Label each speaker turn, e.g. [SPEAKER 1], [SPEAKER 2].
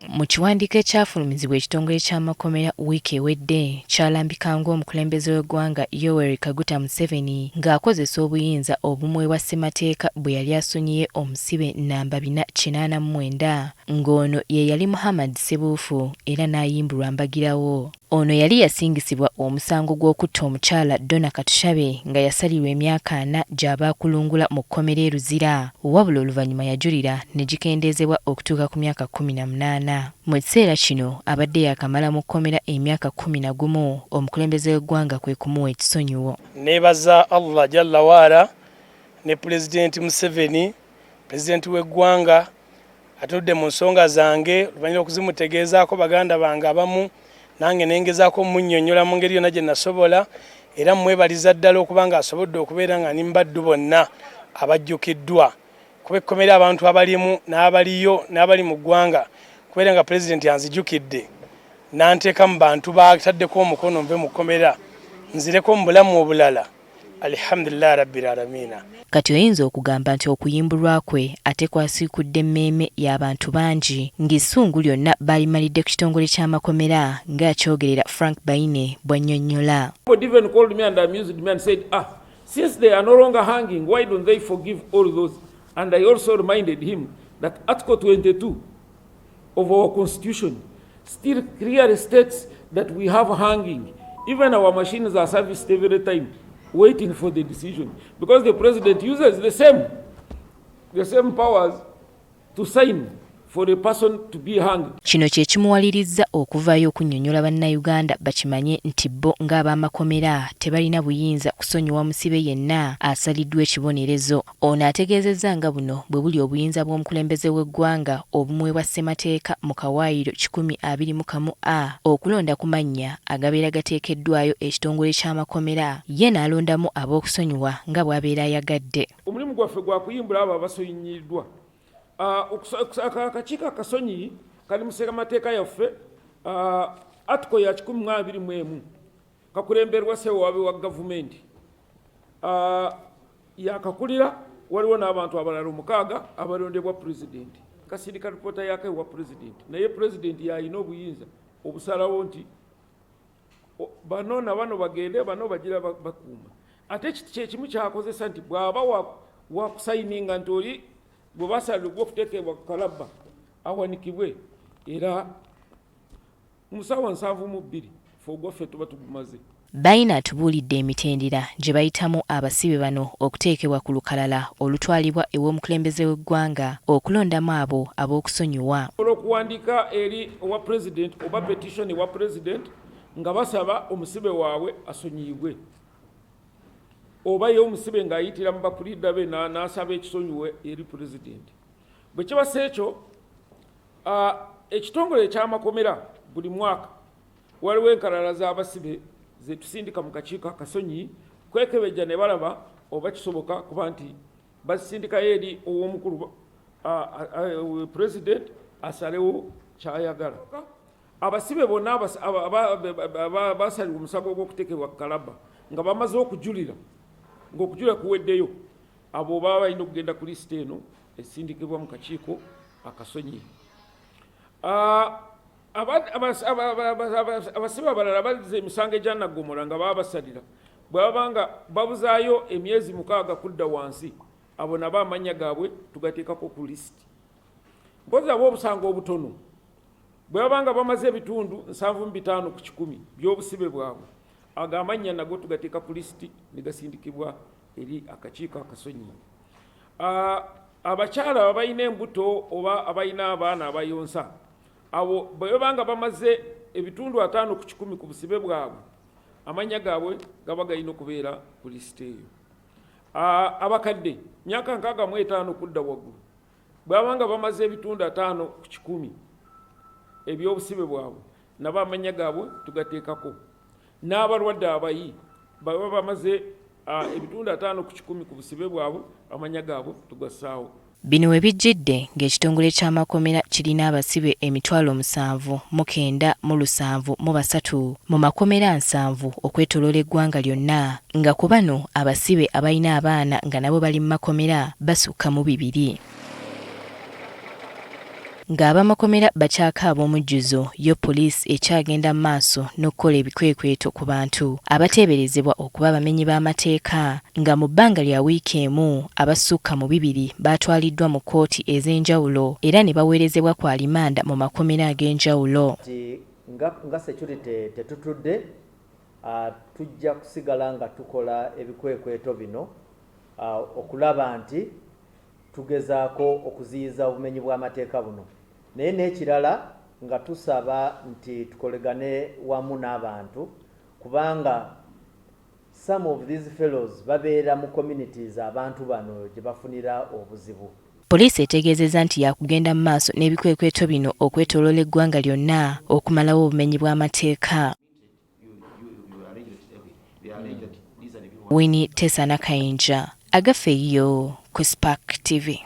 [SPEAKER 1] Mu kiwandiiko ekyafulumizibwa ekitongole ky'amakomera wiiki ewedde, kyalambika ng'omukulembeze w'eggwanga Yoweri Kaguta Museveni ng'akozesa obuyinza obumuweebwa ssemateeka bwe yali asonyiye omusibe nnamba bina kinaana mu mwenda ng'ono ye yali Muhammad Ssebuufu era n'ayimbulwa mbagirawo. Ono yali yasingisibwa omusango gw'okutta omukyala Donna Katushabe nga yasalirwa emyaka ana gy'aba akulungula mu kkomera e Luzira wabula oluvannyuma yajulira ne gikendeezebwa okutuuka ku myaka 18. Mu kiseera kino abadde yaakamala mu kkomera emyaka 11 omukulembeze w'eggwanga kwe kumuwa ekisonyiwo.
[SPEAKER 2] Neebaza Allah Jalla waala ne Pulezidenti Museveni, Pulezidenti w'eggwanga atunudde mu nsonga zange oluvannyuma okuzimutegeezaako baganda bange abamu nange ne ngezaako omunnyonnyola mu ngeri yonna gye nasobola era mmwebaliza ddala okuba nga asobodde okubeera nga ndi mu baddu bonna abajjukiddwa kuba ekkomera abantu abalimu n'abaliyo n'abali mu ggwanga kubeera nga pulezidenti anzijukidde n'anteeka mu bantu bataddeko omukono nve mu kkomera nzireko mu bulamu obulala. Alihamdulillahi rabbil alamiina.
[SPEAKER 1] Kati oyinza okugamba nti okuyimbulwa kwe ate kwasiikudde emmeeme y'abantu bangi ng'essungu lyonna baalimalidde ku kitongole ky'amakomera ng'akyogerera Frank Baine bw'annyonnyola.
[SPEAKER 3] Somebody even called me and amused me and said, ah, since they are no longer hanging, why don't they forgive all those? And I also reminded him that Article 22 of our constitution still clearly states that we have hanging. Even our machines are serviced every time, waiting for the decision. Because the president uses the same powers to sign for a person to be hanged.
[SPEAKER 1] Kino kye kimuwalirizza okuvaayo okunnyonnyola Bannayuganda bakimanye nti bo ng'ab'amakomera tebalina buyinza kusonyiwa musibe yenna asaliddwa ekibonerezo. Ono ategeezezza nga buno bwe buli obuyinza bw'omukulembeze w'eggwanga obumuweebwa ssemateeka mu kawaayiro 121 A okulonda ku mannya agabeera gateekeddwayo ekitongole ky'amakomera ye n'alondamu ab'okusonyiwa nga bw'abeera ayagadde.
[SPEAKER 3] Omulimu gwaffe gwa kuyimbula abo abasonyiyiddwa. Akakiiko akasonyiyi kali mu ssemateeka yaffe, Article ya 121, kakulemberwa ssewaabe wa gavumenti yakakulira. Waliwo n'abantu abalala omukaaga abalondebwa pulezidenti. Kasindika lipoota yako ewa pulezidenti, naye pulezidenti yalina obuyinza obusalawo nti bano na bano bagende, bano bagira bakuuma. Ate kyekimu kyakozesa nti bw'aba wakusayininga nti oli bwe basalirwa okuteekebwa ku kalabba awanikibwe, era mu ssaawa 72 fe ogwaffe tuba tugumaze.
[SPEAKER 1] Baine atubuulidde emitendera gye bayitamu abasibe bano okuteekebwa ku lukalala olutwalibwa ew'omukulembeze w'eggwanga okulondamu abo ab'okusonyiwa.
[SPEAKER 3] Olw'okuwandiika eri owa president oba petition ewa president nga basaba omusibe waabwe asonyiyibwe, oba ye omusibe ng'ayitira mu bakulidda be n'asaba ekisonyiwe eri president. Bwe kiba si ekyo, ekitongole ekyamakomera buli mwaka waliwo enkalala z'abasibe zetusindika mu kakiiko akasonyi kwekebejja ne balaba oba kisoboka kuba nti bazisindikayo eri ow'omukulu president asalewo kyayagala. Abasibe bonna basalirwa omusango ogw'okuteekebwa ku kalaba nga bamaze okujulira, ng'okujulira kuweddeyo, abo baba balina okugenda ku lisiti eno esindikibwa mu kakiiko akasonyi. Abasibe abalala bazza emisango egyanaggomola nga baba basalira, bwe baba nga babuzaayo emyezi 6 kudda wansi, abo nabo amannya gaabwe tugateekako ku lisiti. Mpozi ab'obusango obutono bwe baba nga bamaze ebitundu 75 by'obusibe bwabwe, ago amannya nago tugateeka ku lisiti ne gasindikibwa eri akakiiko akasonyi. Abakyala abalina embuto oba abalina abaana abayonsa, abo bwe baba nga bamaze ebitundu 50 ku busibe bwabwe, amannya gaabwe gaba galina okubeera ku lisiti eyo. Abakadde myaka 65 kudda waggulu, bwe baba nga bamaze ebitundu 50 eby'obusibe bwabwe, nabo amannya gaabwe tugateekako. N'abalwadde abayi baba bamaze ebitundu 50 ku busibe bwabwe, amannya gaabwe tugassaawo.
[SPEAKER 1] Bino we bijjidde ng'ekitongole ky'amakomera kirina abasibe 7973 mu makomera 70 okwetooloola eggwanga lyonna, nga ku bano abasibe abalina abaana nga nabo bali mu makomera basukka mu 200. Ng'abamakomera bakyakaaba omujjuzo, yo poliisi ekyagenda mu maaso n'okukola ebikwekweto ku bantu abateeberezebwa okuba abamenyi b'amateeka nga mu bbanga lya wiiki emu abasukka mu bibiri baatwaliddwa mu kkooti ez'enjawulo era ne baweerezebwa ku alimanda mu makomera ag'enjawulo.
[SPEAKER 4] Nga, nga security tetutudde, uh, tujja kusigala nga tukola ebikwekweto bino uh, okulaba nti tugezaako okuziyiza obumenyi bw'amateeka buno naye n'ekirala nga tusaba nti tukolegane wamu n'abantu kubanga some of these fellows babeera mu communities abantu bano gye bafunira obuzibu.
[SPEAKER 1] Poliisi etegeezezza nti yaakugenda mu maaso n'ebikwekweto bino okwetooloola eggwanga lyonna okumalawo obumenyi bw'amateeka. Winnie Tesa Nakayinja, Agafeeyo ku Spark TV.